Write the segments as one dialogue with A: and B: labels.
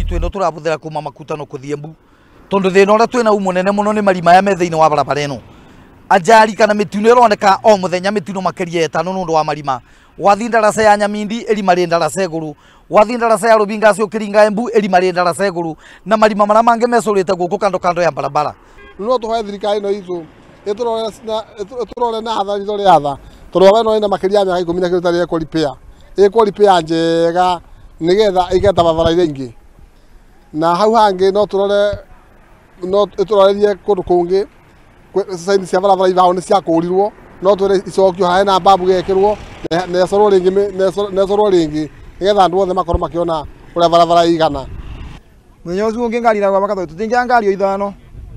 A: itũ ĩno tũrabũthĩra kuma Makutano kũthiĩ Embu, tondũ thĩna ũrĩa twĩna u mũnene mũno nĩ marima aya me thĩinĩ wa barabara ĩno. Ajali kana mĩtino ĩroneka o mũthenya, mĩtino makĩria ĩtano nĩ ũndũ wa marima. Wathiĩ ndaraca ya Nyamindi ĩrima rĩ ndaraca igũrũ, wathiĩ ndaraca ya Rũbingasi ũkĩringa Embu ĩrima rĩ ndaraca igũrũ, na marima marĩa mangĩ mecũrĩte gũkũ kando kando ya barabara.
B: No tũhoe thirikari ĩno itũ ĩtũrore na tha, ritho rĩa tha, tondũ barabara ĩno ĩna makĩria ya mĩaka 10 na kĩndũ ĩtarĩ ĩkwo repair, ĩkwo repair njega nĩgetha ĩgeta barabara iria ingĩ. Na hau hangĩ no tũrore, no ĩtũrorerie kũndũ kũngĩ, sign cia barabara ibaũ nĩ ciakũrirwo, no twĩre icokio haha na mbabu gekĩrwo na ĩcorwo rĩngĩ, na ĩcorwo rĩngĩ nĩgetha andũ othe makorwo makĩona ũrĩa barabara ĩigana.
C: Mũthenya ũcio ũngĩ ngari iragwa makatho, tũtingĩoya ngari o ithano,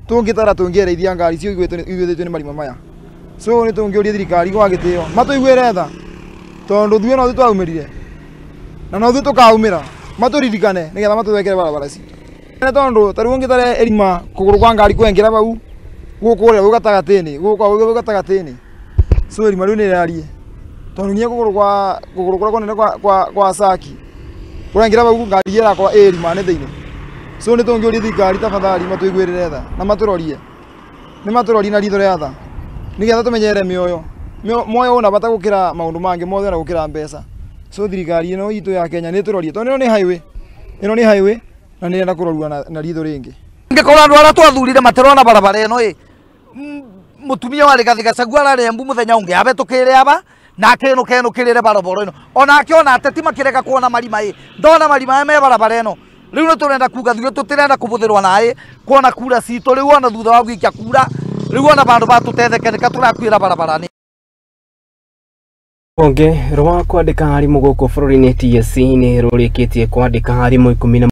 C: tũngĩtara tũngĩereithia ngari icio igwĩtĩtio nĩ marima maya. So nĩ tũngĩũria thirikari gwa gĩtĩo matũiguĩre tha, tondũ ithuĩ no ithuĩ twaumĩrire na no ithuĩ tũkaumĩra, matũririkane nĩgetha matũthondekere barabara citũ. Nĩ tondũ ta rĩu ũngĩtara ĩrima kũgũrũ kwa ngari kwengira bau gũkũ ũrĩa gwĩ gatagatĩ-inĩ, gũkũ gwĩ gatagatĩ-inĩ, so ĩrima rĩu nĩ rĩrarie, tondũ nginya kũgũrũ kwa kũgũrũ kũrĩa kũnene kwa Saki kũraingĩra bau ngari ĩrakorwo ĩ irima-inĩ thĩinĩ. So nĩ tũngĩũria thirikari tafadhali matũiguĩrĩre tha na matũrorie, nĩ matũrorie na ritho rĩa tha nĩgetha tũmenyerere mĩoyo. Muoyo ũna bata gũkĩra maũndũ mangĩ mothe na gũkĩra mbeca. So thirikari ĩno itũ ya Kenya nĩ ĩtũrorie, tondũ ĩno nĩ highway, ĩno nĩ highway na nĩ ĩrenda kũrorua na ritho rĩngĩ.
A: Ngĩkorwo andũ arĩa twathurire matirona barabara ĩno ĩ, mũtumia wa Rigathĩ Gachagua ararĩ Embu mũthenya ũngĩ abetũkĩire aba na akĩnũkenũkĩrĩre barabara ĩno, onake ona ateti makĩrega kuona marima ĩ, ndona marima maya me barabara ĩno. Rĩu nĩ tũrenda kuga ithuĩ tũtirenda kũbũthĩrwo naĩ kuona kura citũ rĩu ona thutha wa gũikia kura rĩu ona bandũ batũtetheke nĩka tũrakuĩra barabara-inĩ.
D: Rũhonge rwa kwandĩka arimũ gũkũ bũrũri-inĩ TSC nĩ rũrĩkĩtie kwandĩka arimũ 10.